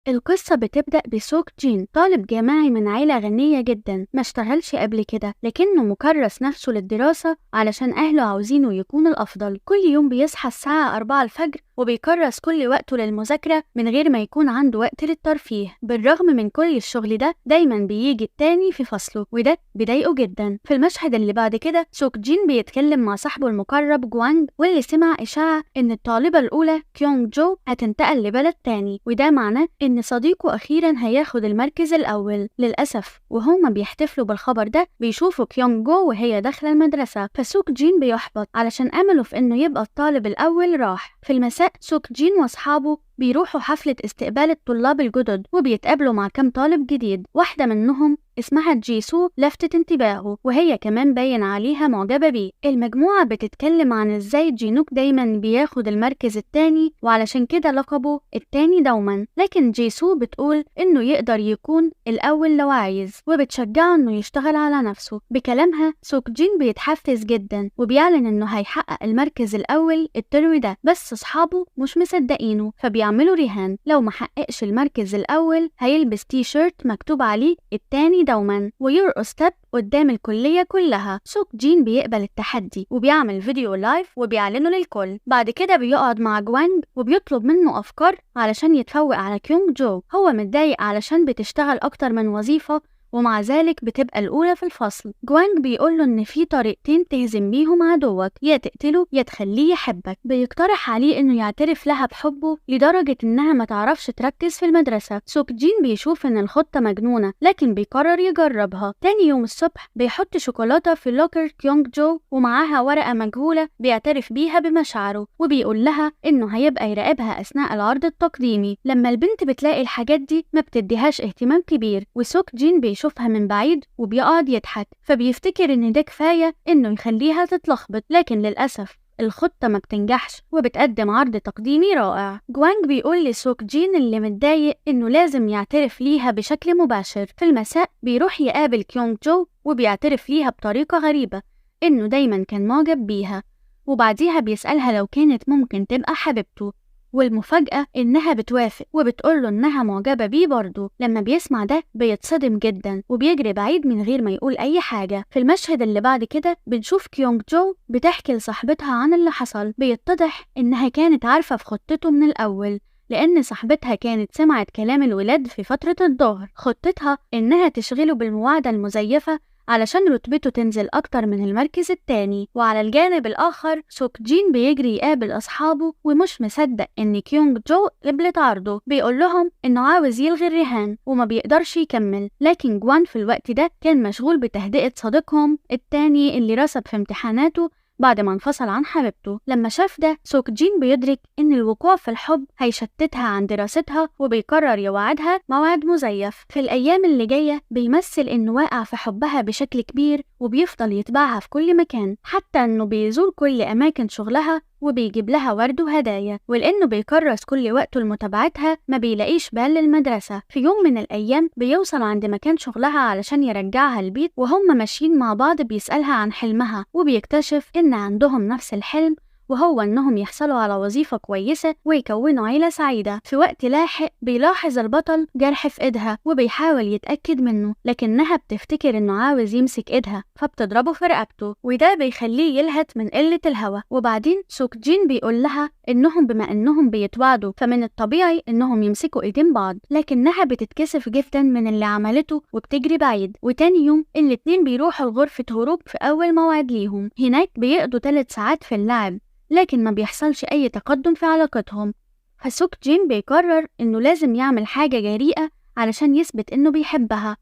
القصة بتبدأ بسوك جين، طالب جامعي من عيلة غنية جدا، ما اشتغلش قبل كده لكنه مكرس نفسه للدراسة علشان أهله عاوزينه يكون الأفضل. كل يوم بيصحى الساعة 4 الفجر وبيكرس كل وقته للمذاكرة من غير ما يكون عنده وقت للترفيه. بالرغم من كل الشغل ده دايما بيجي التاني في فصله، وده بيضايقه جدا. في المشهد اللي بعد كده سوك جين بيتكلم مع صاحبه المقرب جوانج، واللي سمع إشاعة إن الطالبة الأولى كيونج جو هتنتقل لبلد تاني، وده معناه إن صديقه أخيرا هياخد المركز الأول. للأسف وهما بيحتفلوا بالخبر ده بيشوفوا كيونج جو وهي داخلة المدرسة، فسوك جين بيحبط علشان أمله في إنه يبقى الطالب الأول راح. في المساء سوك جين وأصحابه بيروحوا حفلة استقبال الطلاب الجدد وبيتقابلوا مع كام طالب جديد. واحدة منهم اسمها جيسو لفتت انتباهه، وهي كمان باين عليها معجبة بيه. المجموعة بتتكلم عن ازاي جينوك دايما بياخد المركز التاني وعلشان كده لقبه التاني دوما، لكن جيسو بتقول انه يقدر يكون الاول لو عايز، وبتشجعه انه يشتغل على نفسه. بكلامها سوك جين بيتحفز جدا وبيعلن انه هيحقق المركز الاول الترم ده، بس اصحابه مش مصدقينه فبيعملوا رهان لو ما حققش المركز الاول هيلبس تي شيرت مكتوب عليه التاني دوما ويرقص tap قدام الكلية كلها. سوك جين بيقبل التحدي وبيعمل فيديو live وبيعلنه للكل. بعد كده بيقعد مع جوانج وبيطلب منه أفكار علشان يتفوق على كيونج جو. هو متضايق علشان بتشتغل أكتر من وظيفة ومع ذلك بتبقى الأولى في الفصل. جوانج بيقوله إن في طريقتين تهزم بيهم عدوك، يا تقتله يا تخليه يحبك. بيقترح عليه إنه يعترف لها بحبه لدرجة إنها ما تعرفش تركز في المدرسة. سوك جين بيشوف إن الخطة مجنونة لكن بيقرر يجربها. تاني يوم الصبح بيحط شوكولاتة في locker كيونج جو ومعاها ورقة مجهولة بيعترف بيها بمشاعره، وبيقول لها إنه هيبقى يراقبها أثناء العرض التقديمي. لما البنت بتلاقي الحاجات دي ما بتديهاش اهتمام كبير، وسوك جين بيشوفها من بعيد وبيقعد يضحك، فبيفتكر ان ده كفاية انه يخليها تتلخبط، لكن للأسف الخطة ما بتنجحش وبتقدم عرض تقديمي رائع. جوانج بيقول لسوك جين اللي متضايق انه لازم يعترف ليها بشكل مباشر. في المساء بيروح يقابل كيونج جو وبيعترف ليها بطريقة غريبة انه دايما كان معجب بيها، وبعديها بيسألها لو كانت ممكن تبقى حبيبته، والمفاجأة إنها بتوافق وبتقوله إنها معجبة بيه برضه. لما بيسمع ده بيتصدم جدا وبيجري بعيد من غير ما يقول أي حاجة. في المشهد اللي بعد كده بنشوف كيونج جو بتحكي لصاحبتها عن اللي حصل. بيتضح إنها كانت عارفة في خطته من الأول، لأن صاحبتها كانت سمعت كلام الولاد في فترة الظهر. خطتها إنها تشغله بالمواعدة المزيفة علشان رتبته تنزل أكتر من المركز التاني. وعلى الجانب الآخر سوك جين بيجري يقابل أصحابه ومش مصدق إن كيونج جو قبلت عرضه. بيقول لهم إنه عاوز يلغي الرهان وما بيقدرش يكمل، لكن جوان في الوقت ده كان مشغول بتهدئة صديقهم التاني اللي رسب في امتحاناته بعد ما انفصل عن حبيبته. لما شاف ده سوك جين بيدرك إن الوقوع في الحب هيشتتها عن دراستها وبيقرر يوعدها موعد مزيف. في الأيام اللي جاية بيمثل إنه واقع في حبها بشكل كبير وبيفضل يتبعها في كل مكان، حتى إنه بيزور كل أماكن شغلها وبيجيب لها ورد وهدايا. ولأنه بيكرس كل وقته لمتابعتها ما بيلاقيش بال للمدرسة. في يوم من الأيام بيوصل عند مكان شغلها علشان يرجعها البيت، وهم ماشيين مع بعض بيسألها عن حلمها وبيكتشف إن عندهم نفس الحلم، وهو إنهم يحصلوا على وظيفة كويسة ويكونوا عيلة سعيدة. في وقت لاحق بيلاحظ البطل جرح في إيدها وبيحاول يتأكد منه، لكنها بتفتكر إنه عاوز يمسك إيدها فبتضربه في رقبته، وده بيخليه يلهت من قلة الهوا. وبعدين سوك جين بيقول لها إنهم بما إنهم بيتوعدوا فمن الطبيعي إنهم يمسكوا إيدين بعض، لكنها بتتكسف جدا من اللي عملته وبتجري بعيد. وتاني يوم الاتنين بيروحوا لغرفة هروب في أول موعد ليهم. هناك بيقضوا 3 ساعات في اللعب، لكن ما بيحصلش أي تقدم في علاقتهم. فسوك جين بيقرر إنه لازم يعمل حاجة جريئة علشان يثبت إنه بيحبها،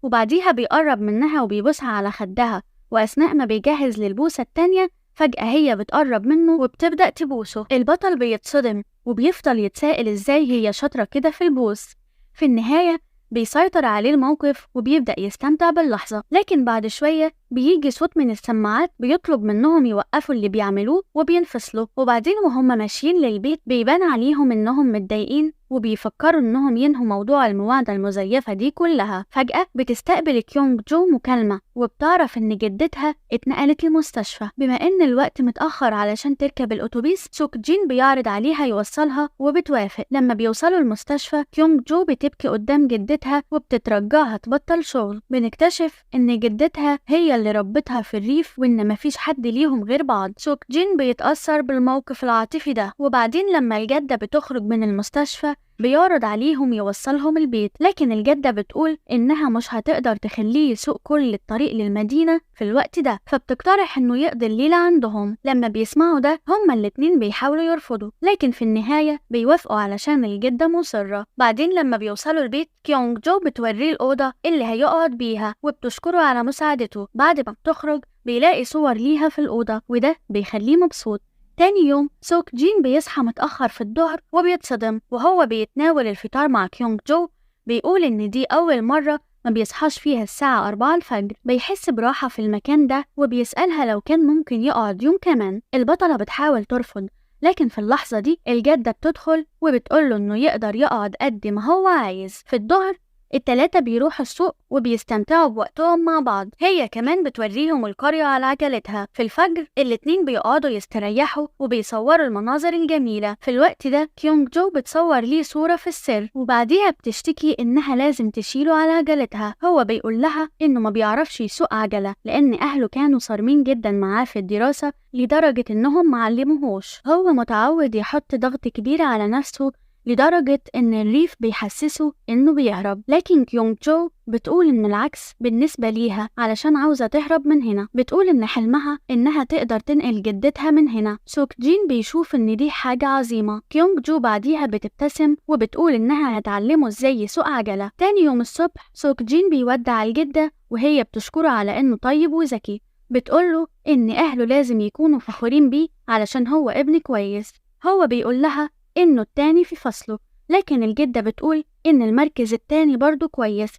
وبعديها بيقرب منها وبيبوسها على خدها، وأثناء ما بيجهز للبوسة التانية فجأة هي بتقرب منه وبتبدأ تبوسه. البطل بيتصدم وبيفضل يتسائل إزاي هي شاطرة كده في البوس. في النهاية بيسيطر عليه الموقف وبيبدأ يستمتع باللحظة، لكن بعد شوية بيجي صوت من السماعات بيطلب منهم يوقفوا اللي بيعملوه وبينفصلوا. وبعدين وهم ماشيين للبيت بيبان عليهم إنهم متضايقين وبيفكروا إنهم ينهوا موضوع المواعدة المزيفة دي كلها. فجأة بتستقبل كيونج جو مكالمة وبتعرف إن جدتها اتنقلت المستشفى. بما إن الوقت متأخر علشان تركب الأتوبيس، سوك جين بيعرض عليها يوصلها وبتوافق. لما بيوصلوا المستشفى كيونج جو بتبكي قدام جدتها وبتترجاها تبطل شغل. بنكتشف إن جدتها هي اللي ربتها في الريف وإن مفيش حد ليهم غير بعض. سوك جين بيتأثر بالموقف العاطفي ده، وبعدين لما الجدة بتخرج من المستشفى بيعرض عليهم يوصلهم البيت، لكن الجدة بتقول إنها مش هتقدر تخليه يسوق كل الطريق للمدينة في الوقت ده، فبتقترح إنه يقضي الليلة عندهم. لما بيسمعوا ده هما الاتنين بيحاولوا يرفضوا، لكن في النهاية بيوافقوا علشان الجدة مصرة. بعدين لما بيوصلوا البيت كيونج جو بتوريه الأوضة اللي هيقعد بيها وبتشكره على مساعدته. بعد ما بتخرج بيلاقي صور ليها في الأوضة وده بيخليه مبسوط. تاني يوم سوك جين بيصحى متأخر في الظهر وبيتصدم وهو بيتناول الفطار مع كيونج جو. بيقول إن دي أول مرة ما بيصحاش فيها الساعة 4 الفجر. بيحس براحة في المكان ده وبيسألها لو كان ممكن يقعد يوم كمان. البطلة بتحاول ترفض، لكن في اللحظة دي الجدة بتدخل وبتقوله إنه يقدر يقعد قد ما هو عايز. في الظهر التلاتة بيروحوا السوق وبيستمتعوا بوقتهم مع بعض، هي كمان بتوريهم القرية على عجلتها. في الفجر الاتنين بيقعدوا يستريحوا وبيصوروا المناظر الجميلة. في الوقت ده كيونج جو بتصور ليه صورة في السر، وبعديها بتشتكي إنها لازم تشيله على عجلتها. هو بيقول لها إنه ما بيعرفش يسوق عجلة لأن أهله كانوا صارمين جدا معاه في الدراسة لدرجة إنهم معلموهوش. هو متعود يحط ضغط كبير على نفسه لدرجة إن الريف بيحسسه إنه بيهرب، لكن كيونج جو بتقول إن العكس بالنسبة ليها علشان عاوزة تهرب من هنا. بتقول إن حلمها إنها تقدر تنقل جدتها من هنا. سوك جين بيشوف إن دي حاجة عظيمة. كيونج جو بعديها بتبتسم وبتقول إنها هتعلمه إزاي يسوق عجلة. تاني يوم الصبح سوك جين بيودع الجدة وهي بتشكره على إنه طيب وذكي. بتقوله إن أهله لازم يكونوا فخورين بيه علشان هو ابن كويس. هو بيقول لها إنه التاني في فصله، لكن الجدة بتقول إن المركز التاني برضو كويس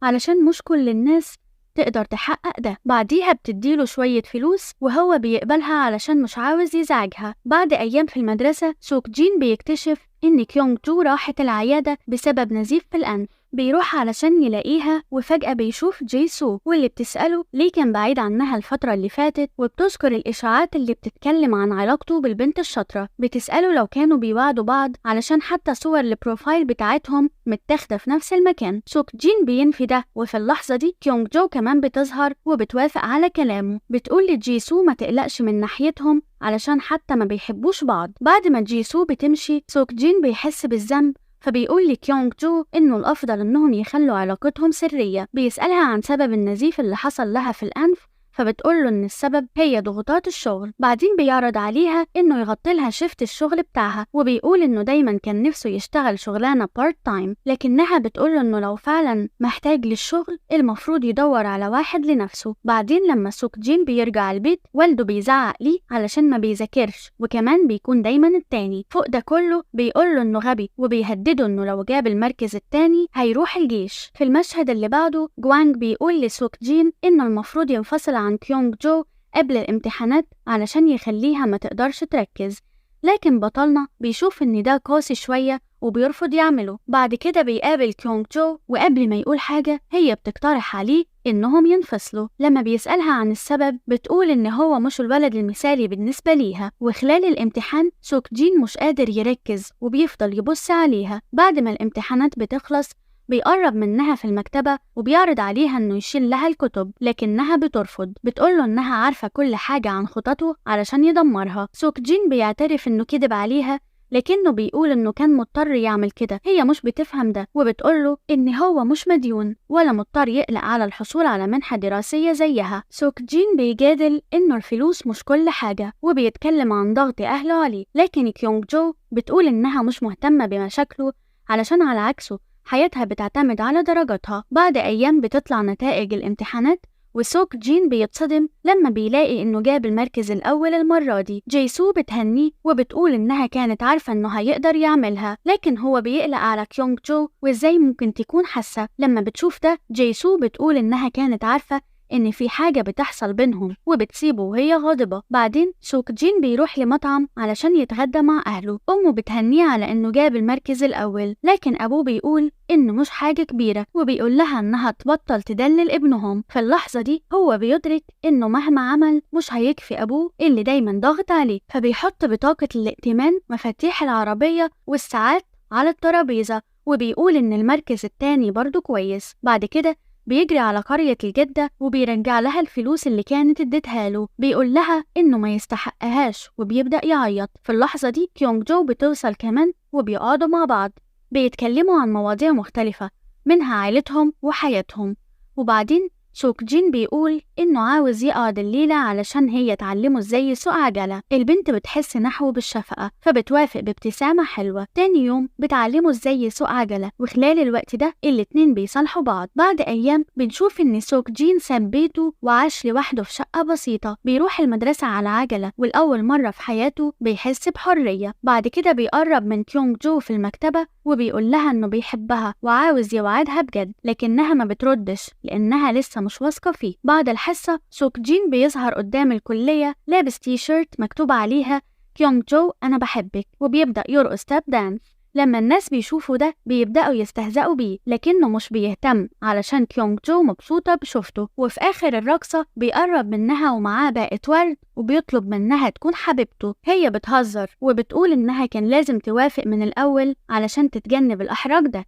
علشان مش كل الناس تقدر تحقق ده. بعديها بتديله شوية فلوس وهو بيقبلها علشان مش عاوز يزعجها. بعد أيام في المدرسة سوك جين بيكتشف إن كيونج جو راحت العيادة بسبب نزيف في الأنف. بيروح علشان يلاقيها وفجأة بيشوف جيسو واللي بتسأله ليه كان بعيد عنها الفترة اللي فاتت، وبتذكر الإشاعات اللي بتتكلم عن علاقته بالبنت الشاطرة. بتسأله لو كانوا بيوعدوا بعض علشان حتى صور ال profile بتاعتهم متاخدة في نفس المكان. سوك جين بينفي ده، وفي اللحظة دي كيونج جو كمان بتظهر وبتوافق على كلامه. بتقول لجيسو ما تقلقش من ناحيتهم علشان حتى ما بيحبوش بعض. بعد ما جيسو بتمشي سوك جين بيحس بالذنب، فبيقول لكيونج جو إنه الأفضل إنهم يخلوا علاقتهم سرية. بيسألها عن سبب النزيف اللي حصل لها في الأنف، فبتقوله إن السبب هي ضغوطات الشغل. بعدين بيعرض عليها إنه يغطي لها shift الشغل بتاعها، وبيقول إنه دايما كان نفسه يشتغل شغلانة part time، لكنها بتقوله إنه لو فعلا محتاج للشغل المفروض يدور على واحد لنفسه. بعدين لما سوك جين بيرجع البيت والده بيزعق ليه علشان ما بيذاكرش، وكمان بيكون دايما التاني. فوق ده كله بيقوله إنه غبي وبيهدده إنه لو جاب المركز التاني هيروح الجيش. في المشهد اللي بعده جوانج بيقول لسوك جين إنه المفروض ينفصل عن كيونج جو قبل الامتحانات علشان يخليها ما تقدرش تركز، لكن بطلنا بيشوف ان ده قاسي شوية وبيرفض يعمله. بعد كده بيقابل كيونج جو وقبل ما يقول حاجة هي بتقترح عليه انهم ينفصلوا. لما بيسألها عن السبب بتقول ان هو مش الولد المثالي بالنسبة ليها. وخلال الامتحان سوك جين مش قادر يركز وبيفضل يبص عليها. بعد ما الامتحانات بتخلص بيقرب منها في المكتبة وبيعرض عليها إنه يشيل لها الكتب، لكنها بترفض. بتقوله إنها عارفة كل حاجة عن خططه علشان يدمرها. سوك جين بيعترف إنه كذب عليها، لكنه بيقول إنه كان مضطر يعمل كده. هي مش بتفهم ده وبتقوله إن هو مش مديون ولا مضطر يقلق على الحصول على منحة دراسية زيها. سوك جين بيجادل إنه الفلوس مش كل حاجة وبيتكلم عن ضغط أهله عليه، لكن كيونج جو بتقول إنها مش مهتمة بمشاكله علشان على عكسه حياتها بتعتمد على درجاتها. بعد أيام بتطلع نتائج الامتحانات وسوك جين بيتصدم لما بيلاقي إنه جاب المركز الأول المرة دي. جيسو بتهنيه وبتقول إنها كانت عارفة إنه هيقدر يعملها، لكن هو بيقلق على كيونج جو وإزاي ممكن تكون حاسة. لما بتشوف ده جيسو بتقول إنها كانت عارفة إن في حاجة بتحصل بينهم وبتسيبه وهي غاضبة. بعدين سوك جين بيروح لمطعم علشان يتغدى مع أهله. أمه بتهنيه على إنه جاب المركز الأول، لكن أبوه بيقول إنه مش حاجة كبيرة وبيقول لها إنها تبطل تدلل ابنهم. في اللحظة دي هو بيدرك إنه مهما عمل مش هيكفي أبوه اللي دايما ضاغط عليه، فبيحط بطاقة الائتمان، مفاتيح العربية والساعات على الترابيزة، وبيقول إن المركز التاني برضو كويس. بعد كده بيجري على قرية الجدة وبيرجع لها الفلوس اللي كانت اديتها له، بيقول لها إنه ما يستحقهاش وبيبدأ يعيط. في اللحظة دي كيونج جو بتوصل كمان وبيقعدوا مع بعض، بيتكلموا عن مواضيع مختلفة منها عائلتهم وحياتهم. وبعدين سوك جين بيقول إنه عاوز يقعد الليلة علشان هي تعلمه إزاي يسوق عجلة. البنت بتحس نحوه بالشفقة فبتوافق بابتسامة حلوة. تاني يوم بتعلمه إزاي يسوق عجلة، وخلال الوقت ده الاتنين بيصالحوا بعض. بعد أيام بنشوف إن سوك جين ساب بيته وعاش لوحده في شقة بسيطة، بيروح المدرسة على عجلة، والأول مرة في حياته بيحس بحرية. بعد كده بيقرب من كيونج جو في المكتبة وبيقول لها إنه بيحبها وعاوز يوعدها بجد، لكنها ما بتردش لأنها لسه مش واثقة فيه. بعد الحصة سوك جين بيظهر قدام الكلية لابس تي شيرت مكتوب عليها كيونج جو أنا بحبك، وبيبدأ يرقص tap dance. لما الناس بيشوفوا ده بيبدأوا يستهزئوا بيه، لكنه مش بيهتم علشان كيونج جو مبسوطة بشوفته. وفي آخر الرقصة بيقرب منها ومعاه باقة ورد وبيطلب منها تكون حبيبته. هي بتهزر وبتقول إنها كان لازم توافق من الأول علشان تتجنب الإحراج ده.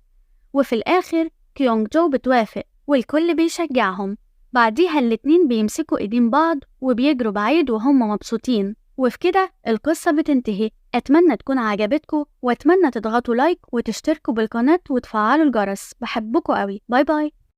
وفي الآخر كيونج جو بتوافق والكل بيشجعهم. بعديها الاتنين بيمسكوا ايدين بعض وبيجروا بعيد وهم مبسوطين. وفي كده القصة بتنتهي. أتمنى تكون عجبتكم، وأتمنى تضغطوا like وتشتركوا بالقناة وتفعلوا الجرس. بحبكم قوي. bye bye.